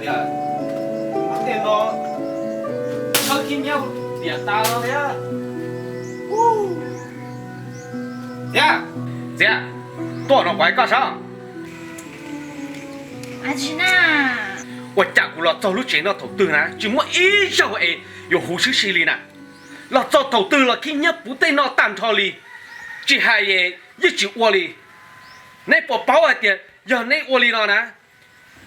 Tias, tej no, khawb khib nyiab tiam tas no thiab. Txiv, txiv, tuaj no kuv hais koj saib. Ua cas kuv los txog lub tsev no thaum twg na tsis muaj ib zaug es yuav huv sib si li na. Los txog thaum twg los khib nyiab puv tej no tag nrho li, tsis hais yeej tsis ua li. Neb puas paub hais tias yog neb ua li no na,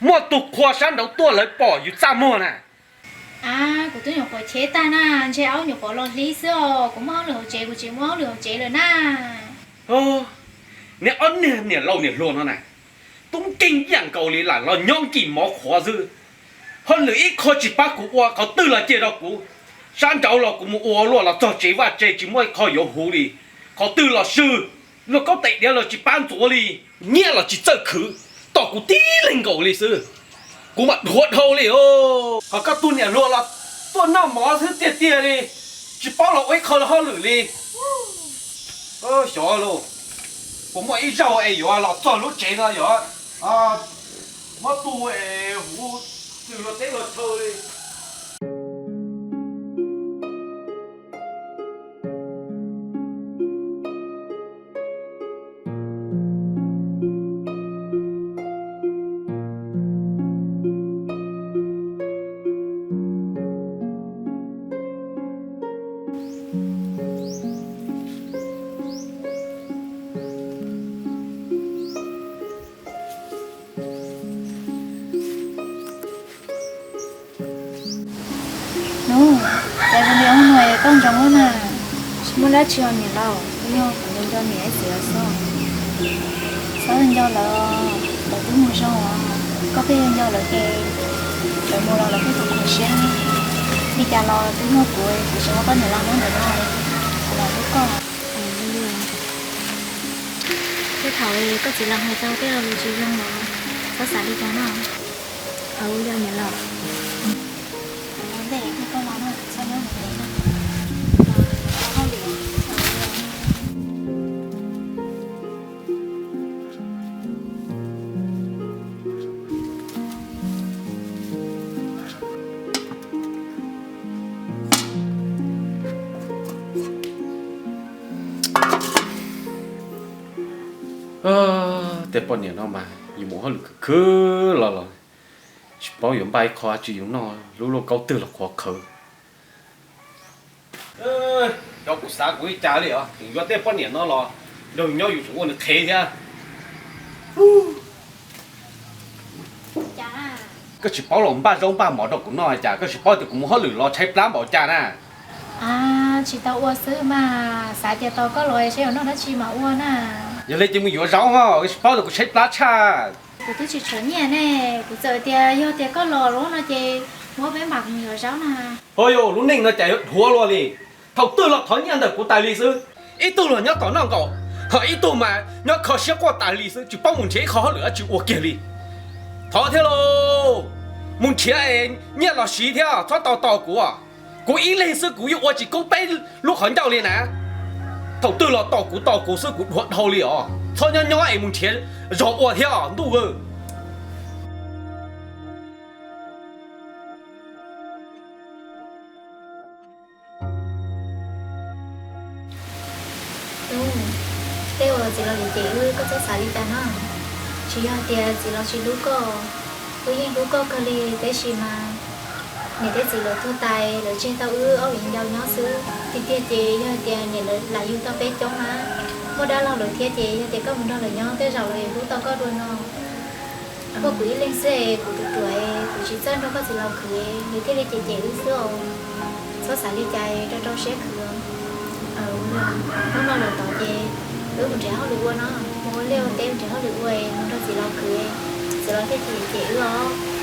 muaj tus qhua sab nraud tuaj lawv pom yus txaj muag na. A, kuv twb nyuam qhuav cheb tag na, ntshe aub nyuam qhuav los hli xwb os, kuv muaj hauj lwm hauv tsev, kuv tsis muaj hauj lwm hauv tsev lawm na. Niag ob niag niam laus niam hluas no na, tub nkeeg ib yam nkaus li, lam los nyob nkim mov qhuav xwb. Hauj lwm ib qho tsis pab kuv ua, qhov twg los cia rau kuv. Sab nraud los kuv mus ua luaj, los txog tsev vaj tse tsis muaj ib qho yuav huv li. Qhov twg los swb, luag kaub tais diav los tsis pab ntxuav li. Nyiaj los tsis txawj khwv, tos kuv tib leeg nkaus li xwb. Kuv mam dhuav dhau li os. Ho koj tus niam hluas los tuaj noj mov xwb tiag tiag li, tsis paub los ua ib qho hauj lwm li. Xyov lauj, puas muaj ib zaug es yuav los txog lub tsev no yuav muab tu es huv txwm luag teb luag chaw li. Nub, cas zoo li hnub no koj ntsoov ua na? Tsis muaj dab tsi os niam laus, kuv yog kuv nco nco niam ib txwm xwb. Txhob nco lawv, lawv twb mus zoo os. Koj pheej yog nco lawv ces lawv mus los lawv pheej tu tu siab. Li cas los twb yog kuv, kuv tsis muaj koj niam laus nyob ntawm no, kuv mam hlub koj. Tej thaum koj txiv laus hais tau tej lo lus tsis zoo los txhob xav li cas no. Aw, yog niam laus. Tej poj niam no mas yus mus hauj lwm khwv khwv los los tsis paub yuav npaj ib qho dab tsi yus noj, lub lauj kaub twg los qhuav qhawv. Cov kuv xav kuv ib cas li os, tseem yuav tej poj niam no los nrog yus nyob yus tseem ua nws qhev thiab. Koj tsis paub los npaj zaub npaj mov rau kuv noj cas, koj tsis paub tias kuv mus hauj lwm los tshaib plab npaum cas na. A, tsis tau ua xwb mas, xav tias tos koj los saib yuav noj dab tsi mas ua na. Yog li ces mus yuav zaub ho, koj tsis paub tias kuv tshaib plab tshaj. Kuv twb tsis tshuav nyiaj ne, kuv txawm tias yog tias koj los lawm no ces muab peb mam mus yuav zaub na. Ho yog lub neej no cas yuav dhuav luaj li. Thaum twg los thov nyiaj ntawm kuv tas li xwb. Ib tug los nyob tom noj nkaus, ho ib tug mas nyob kho siab quaj tas li xwb, tsis paub mus nrhiav ib qho hauj lwm dab tsi ua kiag li. Thov thiab lauj, mus nrhiav es nyiaj los siv thiab, txhob tau tos kuv. Kuv ib leeg xwb kuv yeej ua tsis koob peb lub qhov ncauj li na. Thaum twg los tos kuv tos kuv xwb, kuv dhuav dhau li os. Txhob nyob nyob es mus nrhiav zog ua thiab ntuj. Tej uas txiv laus cem cem wb koj txhob xav li cas na. Tsis yog tias txiv laus tsis hlub koj, wb yeej hlub koj kawg li, tab sis mas niam thiab txiv lawv tuag tas lawv tseg tau wb ob viv ncaus nyob xwb. Tiag tiag ces yog tias niam lawv lam yug tau peb coob na, muaj dab laug lawm thiab ces yog tias koj mus nrog lawv nyob tej zaum lawv yuav hlub tau koj dua no. Koj kuv ib leeg xwb es kuv tus ruam es kuv tsis txawj nrog koj txiv laus khwv, nws thiaj li cem cem wb xwb os. Txhob xav li cas, rau rau siab khwv. Hnub no lawm tod ces wb mus nrhiav hauj lwm ua no, mus ua liaj ua teb mus nrhiav hauj lwm ua es mus nrog txiv laus khwv, txiv laus thiaj cem cem wb os.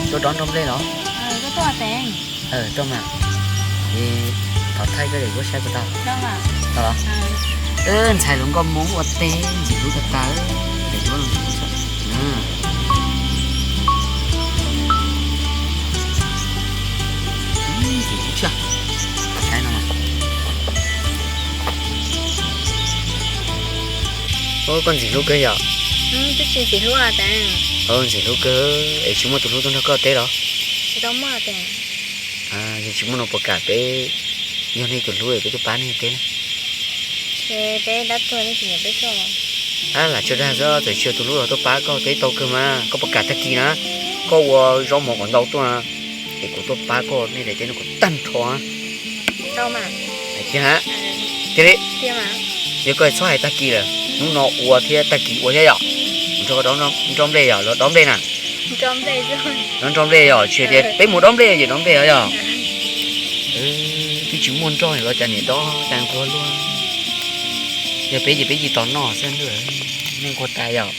Tuaj dob nroj nplej los? Tuaj mas. Es thov thaij koj daim duab saib puas tau. Tau los? Ntxhais hluas nkauj Hmoob ua teb ntxim hlub tag tag. Daim duab no ntxim hlub tshaj. Saib no. Koj ntxim hlub kawg yom? Ntxim hlub kawg es tsis muaj tus hlub tuaj nrog koj teb los? Yog tsis muaj no puas kam peb yog nej tus hlub es peb tuaj pab nej teb? Ab, lam tso dag xwb, txawm tsis yog tus hlub los tuaj pab koj teb tau kawg mas. Koj puas kam tag kis na, koj ua zaub mov kom ntau tuaj na, es kuv tuaj pab koj nej daim teb no kom tag nrho. Tiag li, yog koj txhob hais tag kis lawm, hnub no ua thiab tag kis ua thiab yom. Kuv nrog koj dob nroj nplej yom, los dob nplej na. Dob nroj nplej yom, tsis tias peb mus dob nplej ces dob nplej os yom. Twb tsis muaj nroj los cas niam dob tas nquag luaj. Yog peb ces peb cia li tos noj xwb, nej nquag tas yom.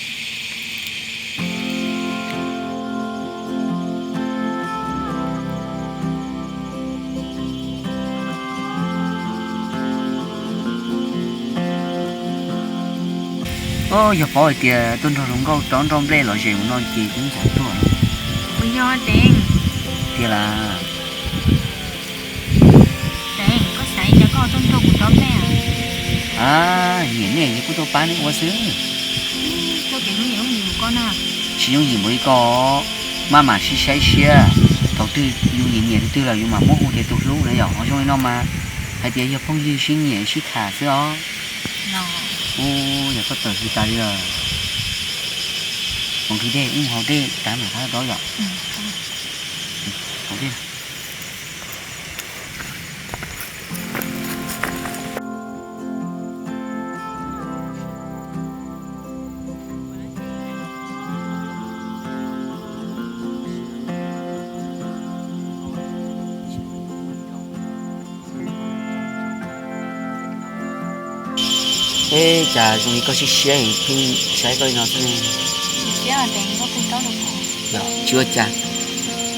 Yog paub hais tias tuaj nrog hluas nkauj dob nroj nplej los ze mus no ces twb ntxov tuaj. Tiag las. Nyiam nej ces kuj tuaj pab nej ua xwb. Tsis yooj yim npaum li koj, maj mam sib saib siab, thaum twg yus nyiam nyiam tus twg los yus mam muab hu tias tus hlub na yom. Ho zoo li no mas hais tias yog phooj ywg sib nyiam sib tham xwb os. Ub, yog koj tawm hli tas li lawm. Mus nqhis dej, wb mus haus dej, tas mam rov qab dob yom. Haus dej. Eb, cas zoo li koj siab siab pheej saib koj li no xwb ne? Tsis ua cas,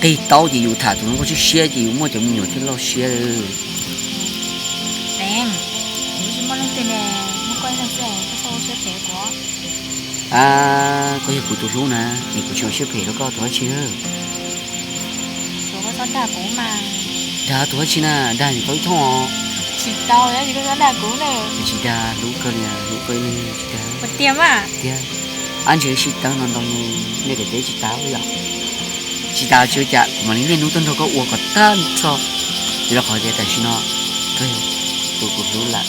qig taub ces yus tham tus hluas nkauj siab siab ces yus muaj cov me nyuam thiaj loj siab. Ab, koj yog kuv tus hlub na, es kuv tsis ua siab phem rau koj tus dab tsi. Dag tus dab tsi na, dag nim tau ib thooj os. Tsis dag, hlub kawg li, hlub kawg li tsis dag. Tiag, ab ntsis sib tawv no ntau, nej daim teb tsis tas yom. Tsis tas tsis ua cas, kuv mam li niaj hnub tuaj nrog koj ua kom tag nrho. Vim rau qhov tias tam sim no koj yog tus kuv hlub lawm.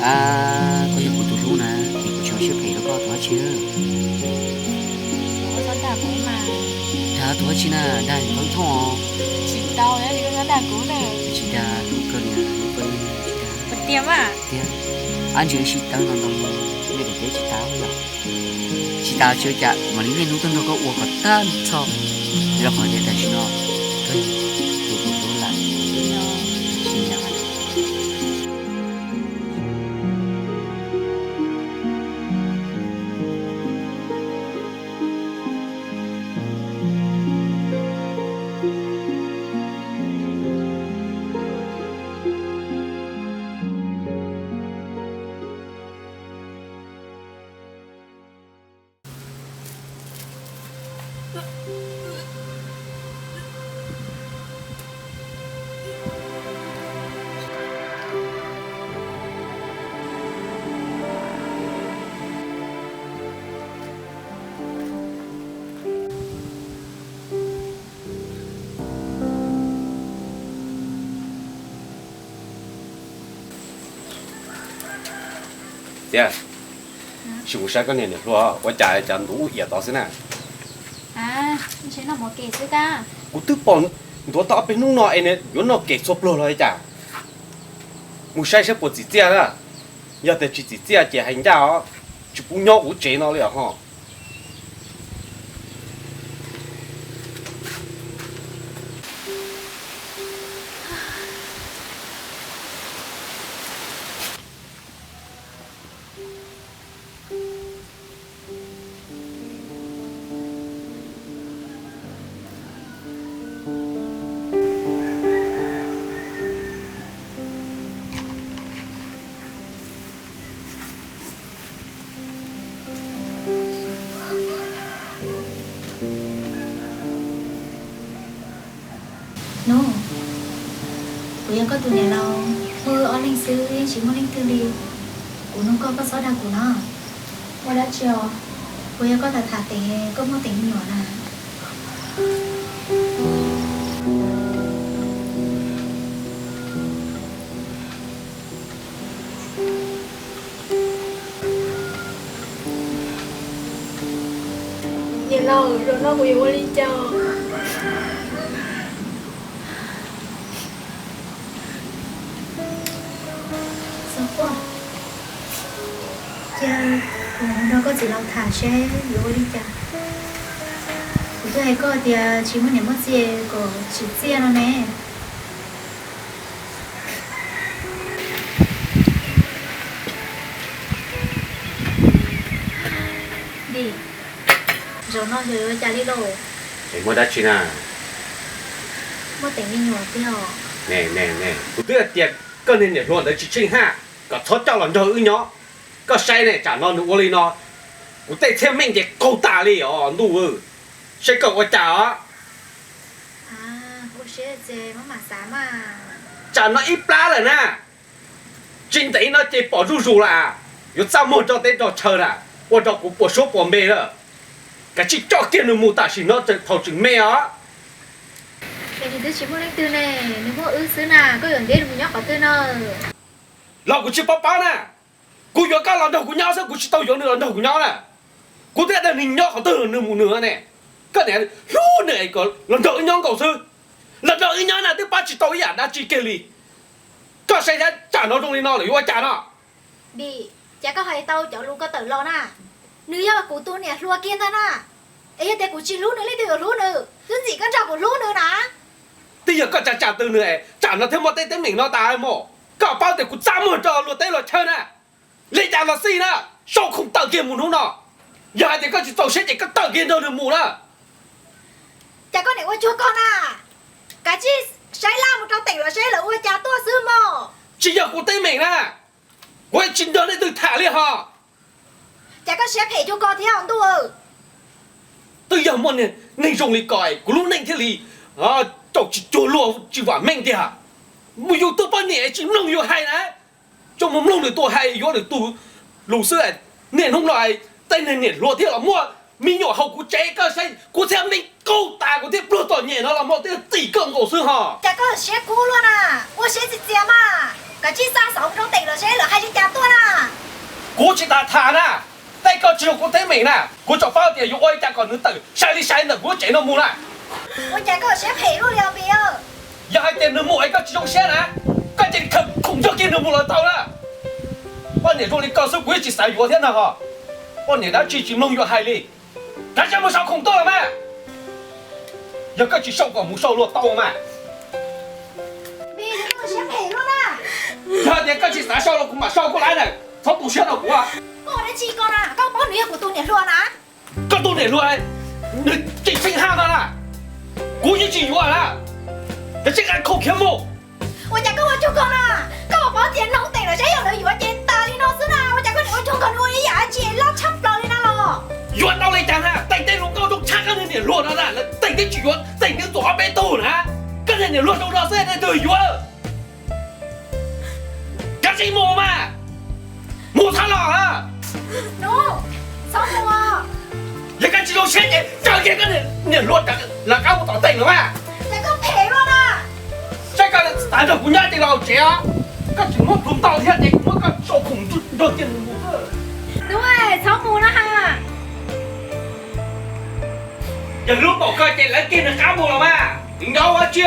Ab, koj yog kuv tus hlub na, es kuv tsis ua siab phem rau koj tus dab tsi. Dag tus dab tsi na, dag nim tau ib thooj os. Tsis dag, hlub kawg li, hlub kawg li tsis dag. Tiag, ab ntsis sib tawv no ntau, nej daim teb tsis tas yom. Tsis tas tsis ua cas, kuv mam li niaj hnub tuaj nrog koj ua kom tag nrho. Vim rau qhov tias tam sim no koj yog tus kuv hlub lawm. Tiag, sim mus saib koj niag niam hluas ua cas cas ntuav ub iam tod xwb na. Kuv twb pom ntuav tau ob peb hnub no es nws yuav noj kev txhua pluag los li cas. Mus saib saib puas txim txiaj na. Yog tias tsis txim txiaj ces hais ncaj os, tsis pub nyob kuv tsev no li os ho. Hnub, kuv yog koj tus niam laus, muaj wb ob leeg xwb yeej tsis muaj leej twg li. Kuv nug koj, koj txhob dag kuv no. Ua dab tsi os? Kuv yog koj tham tham tes, koj muaj tes me nyuam na. Niam laus, zaum no kuv yuav ua li cas? Txhob quaj, cia kuv mus nrog koj txiv laus tham seb yuav ua li cas. Kuv twb hais koj tias tsis muaj niam muaj txiv kom tsim txiaj no ne. Vim, zaum no yog yuav cas li lauj? Es muaj dab tsi na? Muaj teem me nyuam tiag os. Ne ne ne, kuv twb hais tias koj niag niam hluas ntawd tsis tsheej haj, kom txhob coj los nrog wb nyob. Koj saib ne, tsam no nws ua li no, kuv tej txhiab meej ces qaug tas li os ntuj. Saib koj ua cas os. Tsam no ib plab lawm na, tsis ntev no ces pom zuj zus lawm, yuav txaj muag rau teb rau chaw na, ua rau kuv puas suab puas npe lawm. Kav tsij coj kiag nws mus tam sim no thaum tseem me os. Es nws twb tsis muaj leej twg ne, nws muaj wb xwb na, koj yuav ntiab nws mus nyob qhov twg no? Los kuv tsis paub paub na, kuv yuav koj los nrog kuv nyob xwb, kuv tsis tau yuav nws los nrog kuv nyob na. Kuv twb dag nws nyob qhov twg nws mus nws ne. Koj niam hlub nws es kom los nrog wb nyob nkaus xwb, los nrog wb nyob na twb pab tsis tau ib yam dab tsi kiag li. Koj saib tsam no zoo li no lawm yuav ua cas no? Vim, cas koj hais tau cov lus ko tawm los na? Nws yog kuv tus niam hluas kiag ntag na. Es yog tias kuv tsis hlub nws leej twg yuav hlub nws? Twb ntxim koj nrog kuv hlub nws na. Twb yog koj tsa tsam twg nws, tsam no thiaj muaj tej teeb meem no tas mus. Koj paub tias kuv txaj muag rau luag teb luag chaw na. Li cas los xij na, sau khoom tawm kiag mus hnub no. Yog hais tias koj tsis txaus siab ces koj tawm kiag nrog nws mus na. Cas koj niam ua cuag koj na? Kav tsij saib laj mus rau teem los seb lawv ua cas tuaj xwb mog. Tsis yog kuv teeb meem na, kuv tsis nrog leej twg tham li ho. Cas koj siab phem cuag ko thiab ntuj. Twb yog muaj neeg zoo li ko kuv lub neej thiaj li tau tsis cuag luag tsis vam meej tiag. Mus yug tug poj niam tsis mloog yus hais na, tsuas mus mloog nws tus hais yuav nws tus lus xwb. Niaj hnub no tej niag niam hluas thiaj los muaj me nyuam hauv kuv tsev, koj saib kuv txhiab meej qaug tas, kuv thiaj pluag txom nyem no los muaj tej tim koj nkaus xwb ho. Cas koj siab kub luaj na, ua siab txias txias mas, kav tsij xa xov rau teem los seb lawv hais li cas tuaj na. Kuv tsis tas tham na, tej koj tsis yog kuv teeb meem na, kuv tsuas paub tias yuav ua li cas kom nws tawm sai li sai ntawm kuv lub tsev no mus na. Ua cas koj siab phem luaj li os Pis? Yog hais tias nws mus es koj tsis zoo siab na, koj cia li khaws khoom coj kiag nws mus los tau na. Poj niam zoo li koj xwb kuv yeej tsis xav yuav thiab na ho. Poj niam dab tsi tsis mloog yus hais li. Kav tsij mus sau khoom tuaj los mas. Yog koj tsis sau kom mus sau luag tau mas. Yog tias koj tsis xav sau los kuv mam sau koj lawm na. Txhob tu siab rau kuv. Koj ua dab tsi ko na, koj paub nws yog kuv tus niam hluas na. Koj tus niam hluas, nws tsis tsheej haj no na, kuv yeej tsis yuav na. Kav tsij nqa khoom khiav mus. Ua cas koj ua cuag ko na? Koj puas paub tias noog teem los seb yog lawv yuav ces tas li no xwb na. Ua cas koj niam ua cuag ko, nws ua ib yam dab tsi loj tshaj plaws li no los? Yuav tau li cas na, tej tej lus nkauj zoo tshaj koj niag niam hluas no. Tsis yuav, teem twb tuaj ob peb tug na, koj niag niam hluas zoo no xwb nej twg yuav? Kav tsij mus mas, mus txhob los. Yog koj tsis zoo siab ces caw kiag koj niam hluas lawv qab mus tom teem no mas. Saib koj txav nrog kuv nyob ces los tsev os. Koj tsis muab plhu ntau thiab ces kuv muab koj tso khoom nrog kiag mus. Txhob mus na. Yog hlub pom koj ces lawv kiag nws qab mus los mas, nyob ua tsi.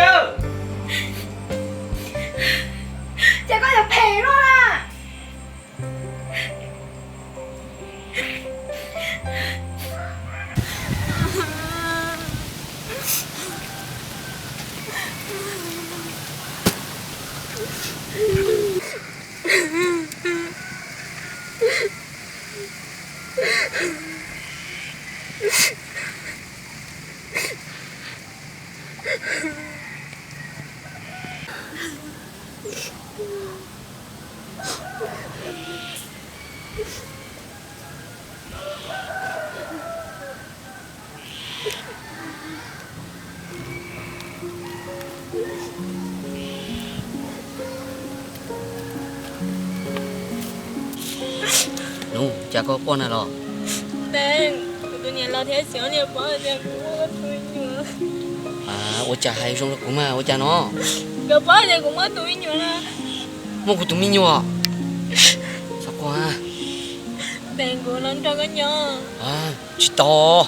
Ces koj yuav phem luaj na. Nub, cas koj quaj na los? Kuv tus niam laus thiab txiv niam paub tias kuv muaj koj tus me nyuam. Ua cas hais zoo rau kuv mas ua cas no? Nkawd paub tias kuv muaj tus me nyuam na. Muaj kuv tus me nyuam? Txhob quaj. Kuv los nrog koj nyob. Tsis tau.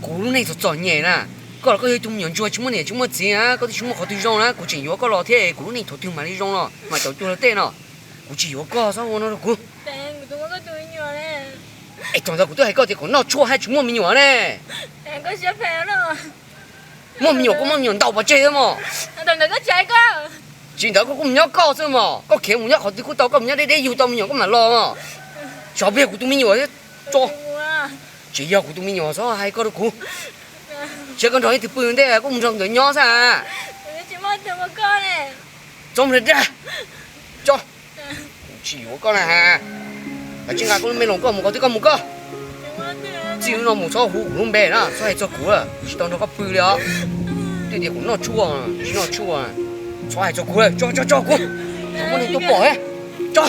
Kuv lub neej txom txom nyem na. Koj los koj yog ib tug me nyuam ntsuag tsis muaj niam tsis muaj txiv na, koj twb tsis muaj qhov twg zoo na, kuv tseem yuav koj los thiab kuv lub neej thaum twg mam li zoo los mam caum cuag luag tej no. Kuv tsis yuav koj, txhob ua no rau kuv. Es thaum ntawd kuv twb hais koj tias kom noj tshuaj haj tsis muaj me nyuam ne. Muaj me nyuam koj muaj me nyuam ntau pov tseg xwb mos. Tsis ntawd koj kuj mus nyob koj xwb mos, koj khiav mus nyob qhov twg kuj tau, koj mus nyob deb deb yug tau me nyuam koj mam los mos. Xyov puas yog kuv tus me nyuam thiab tso. Tsis yog kuv tus me nyuam txhob hais koj rau kuv. Saib koj nrog ib tug pw ntej kuj mus nrog nkawd nyob xwb. Txhob mus dag dag. Tso, kuv tsis yuav koj na. Kav tsij nqa koj lub me loos koj mus qhov twg koj mus koj. Txij hnub no mus txhob hu kuv lub npe na, txhob hais txog kuv, kuv tsis tau nrog koj pw li os. Twb tias kuv noj tshuaj, tsis noj tshuaj, txhob hais txog kuv, tso tso tso kuv, txhob muab neeg tuaj pom thiab. Tso.